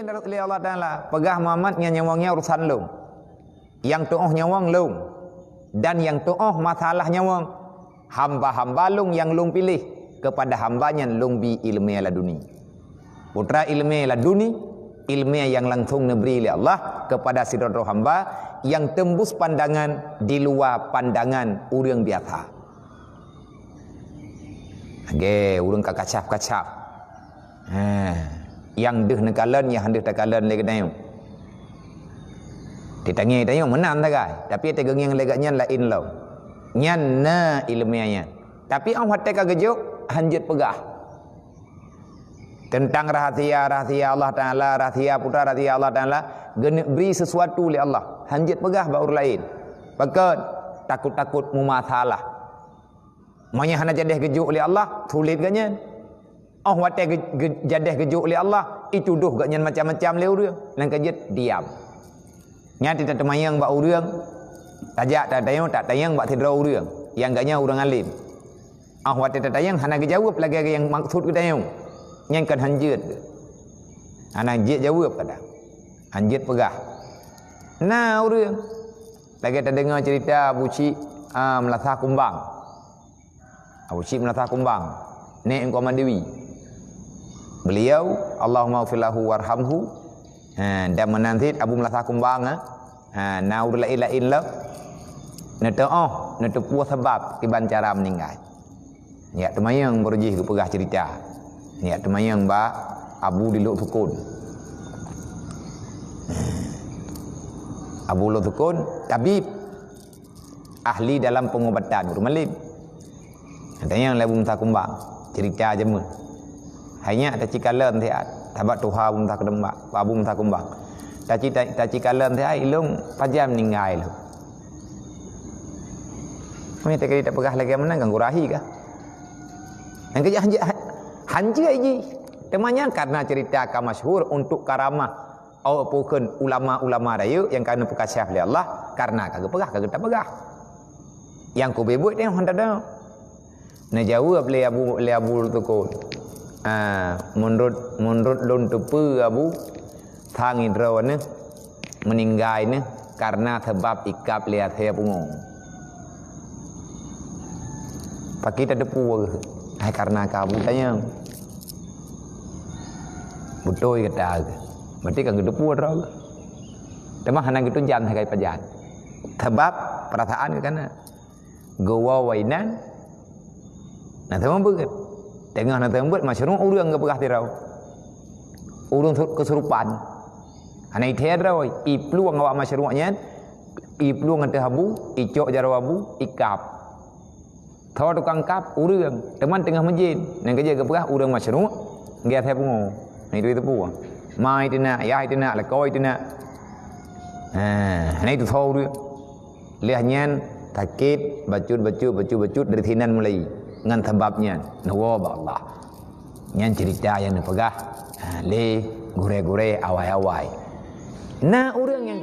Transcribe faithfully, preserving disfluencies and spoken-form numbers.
Lé Allah Taala, peugah Muhammad nyan nyawong nyan urusan lôn. Nyang tuoh nyawong lôn, dan nyang tuoh masalah nyawong, hamba-hamba lôn nyang lôn piléh, kepada hamba nyan lôn bi ileumé laduni. Putra ileumé laduni, ileumé nyang langsong neubri lé Allah kepada sidroe-droe hamba nyang teumbus pandangan di luwa pandangan ureuëng biasa. Lagée ureuëng ka kacab-kacab. Ha, nyang deuh neukalon, nyang han deuh takalon lé geutanyoe. Titanyong tanyoe meunan sagai, tapi teugeungieng lé gobnyan laén lom. Nyan na ileumé nyan. Tapi óh watée ka geujok, han jeuet peugah. Teuntang rahsia-rahsia Allah Taala, rahsia Putra, rahsia Allah Taala, geuneuk bri sisuatu lé Allah, han jeuet peugah bak ureuëng laén. Pakon? Takot-takot meumasalah. Meunyoe hana jadeh geujok lé Allah, sulet gobnyan. Óh watée geu-, geu-, jadeh geujok lé Allah, itudoh gobnyan macam-macam lé ureuëng, nyang ka jeuet diam. Nyan teuteumanyong bak ureuëng, tajak tatanyong, tatanyong bak sidroe ureuëng, nyang gobnyan ureuëng alim. Óh watée tatanyong hana geujaweueb lagée nyang maksud geutanyong, nyan kon han jeuet. Hana jeuet jaweueb kadang. Han jeuet peugah. Na ureuëng lagée tadeungoe cerita Abu Chik, ah, Meulasah Kumbang. Abu Chik Meulasah Kumbang, nèk Teungku Ahmad Dewi. Beliau, Allahumma ghfir lahu warhamhu, ha, dan meunan cit Abu Meulasah Kumbang, ha, ha, na ureuëng laén-laén lom, neuteuoh, neuteupeue sabab kiban cara meuninggai. Nyak teumanyong baroe jih geupeugah cerita. Nyak teumanyong bak Abu di Lhoksukon. Abu Lhoksukon, tabib. Ahli dalam pengobatan, ureuëng malem. Tanyong lé Abu Meulasah Kumbang, cerita jameun. Hai nyak tacikalon siat, sabab tuha Abu Meulasah Kumbang, Abu Meulasah Kumbang. Taci-, ta-, tacikalon siat, ilong pajan meuninggai lom. Meunyoe teuka tapeugah lagée meunan, ganggu rahi kah? Nyang keujak hanjeuet, hanjeuet jih. Teuma nyan karena cerita ka masyhur untuk karamah. Awak pukon ulama-ulama rayeuk nyang ka neupeukasyaf lé Allah, karena ka geupeugah, ka geuta peugah. Nyang kubeuet-buet nyoe hana teudeungoe. Neujaweueb lé Abu, lé Abu Tukon. Ah, meunurot, meunurot lôn teupeue Abu, sang droeneuh meuninggai neuh karena sabab ikab lé asée pungo. Pakri tateupeue, hai karena ka Abu tanyong. Beutôi gata. Berarti kan geuteupeue droe. Teuma hana geutujan sagai pajan. Sabab perasaan geuh kana. Geuwoe inan. Na teuma beuet. Teungoh na teuma beuet masyruq ureuëng geupeugah sidroe. Ureuëng su-, keusurupan. Hana ithée droe, iplueng awak masyruq nyan, iplueng ateueh Abu, icok jaroe Abu, ikab. Tho tukang kab ureuëng, teuma teungoh meujén. Nyang keujeuet geupeugah ureuëng masyruq, geuh asée pungo. Nah, itu, itu pun. Ma itu nak, yah itu nak, lakoe itu nak. Ha, nah itu tho ureuëng. Lheueh nyan sakét, bacut, bacut, bacut, bacut dari sinan mulai. Ngon sabab nyan, neuwoe bak Allah. Nyan cerita nyang neupeugah, ha, lé gurée-gurée awai-awai. Na ureuëng nyang